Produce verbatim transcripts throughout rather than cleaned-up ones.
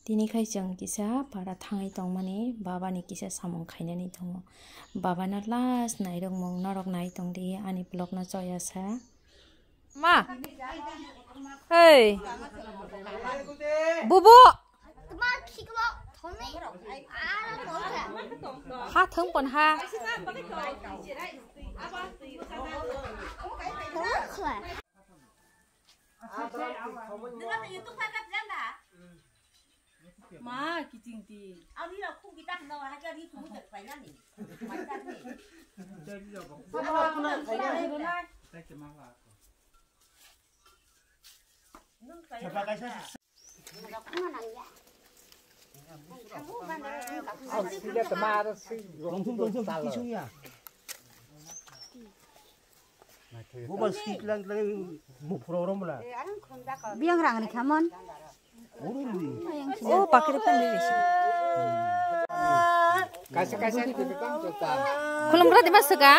Tini khai chwng kisa para thangwi tongmani, babani kisa samung khainani tongo. Babano last nairokmung norok nai tongdi ani vlogno choya sa. Ma! Hey! Bubu! Ha thwng pon ha. Ma kiching ti. Ani rok khum kita hno ha ka ri khum tak pai na ni. Mai tak ni. Longthum longthum kisung ya. Mobile switch lang lang mukro rom la. Biang rang ni khamon. Oh, pakri pon di sini. Kaisa kaisa. Khulum kra di mas ka?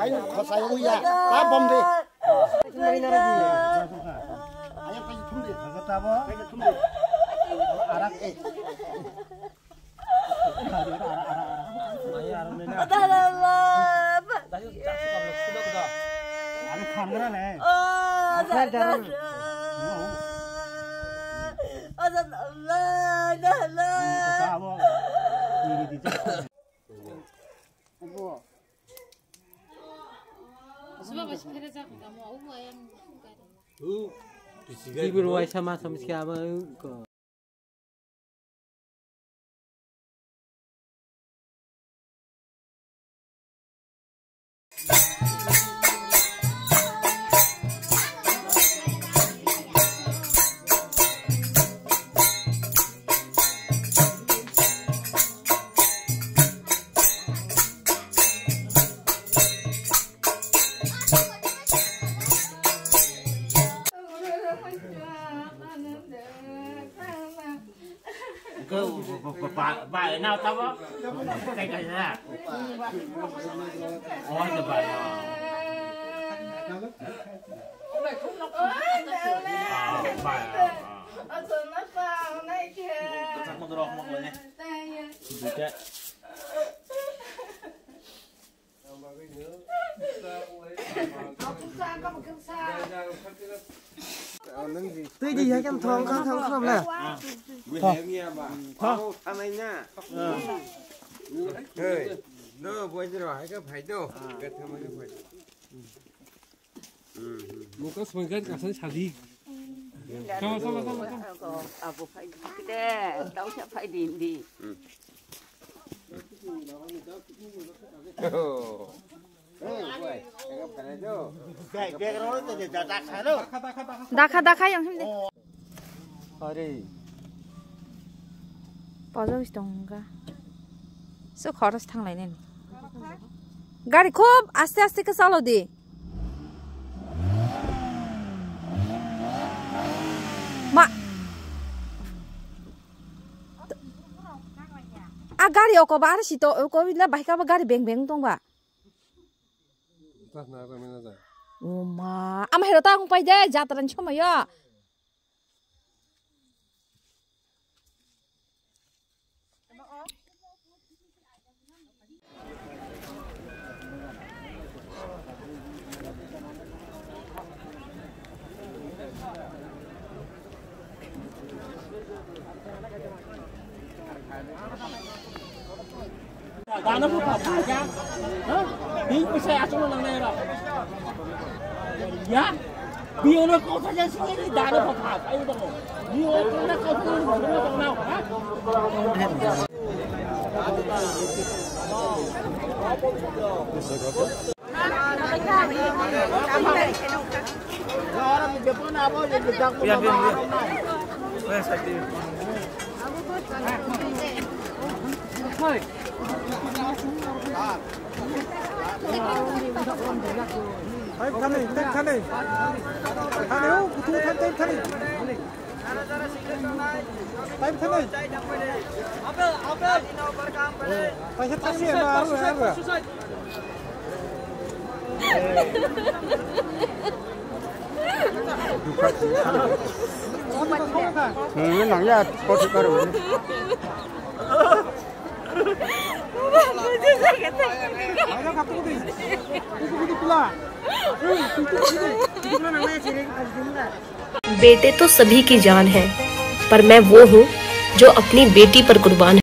Hai, khosai uya, ta bom de. Ayo, kai thum de. Tabo. Kai thum de. Arak, eh. Ayo, khangra le. Akhar jaran. Tabo. Ibro waisa ma samsi ama ko. Ba, ba, ba, ba, ba, na tabo. Kai kai na. Oh, the ba. Ah, ba. Duita. Twi di hai kan thong kan thong kham le. Hey, no, boy, zero, hai ka phai do. Ka thama ka phai. Muka sengkan kasan sadi. Sama, sama, sama, sama. Abo phai de, tau sa phai din di. Dakha, dakha, yang him de. Are. Pojok si tong wngkha. So khoros thang lai nini. Gari khub aste aste khe chalo di. Ma. A gari oko ba ar sito oko le bai kha ba gari beng beng tong ba. O ma, ama hero ta wng pai de, jatra ni somoyo. Dano pha pha ja. Ha? Bini pisa achung nang nai ro. Ya. Bini kotha ja sini dano pha pha. Ayo dong. Bini kotha ja sini dano pha pha. Ha? Time thani, time thani. Thani, o, kutu thani, time thani. Time thani. Paisa thasi, ema, aru, aru. Hmm, nang ya, kau tukar. बेटे तो सभी की जान है, पर मैं वो हूँ जो अपनी बेटी पर कुर्बान है।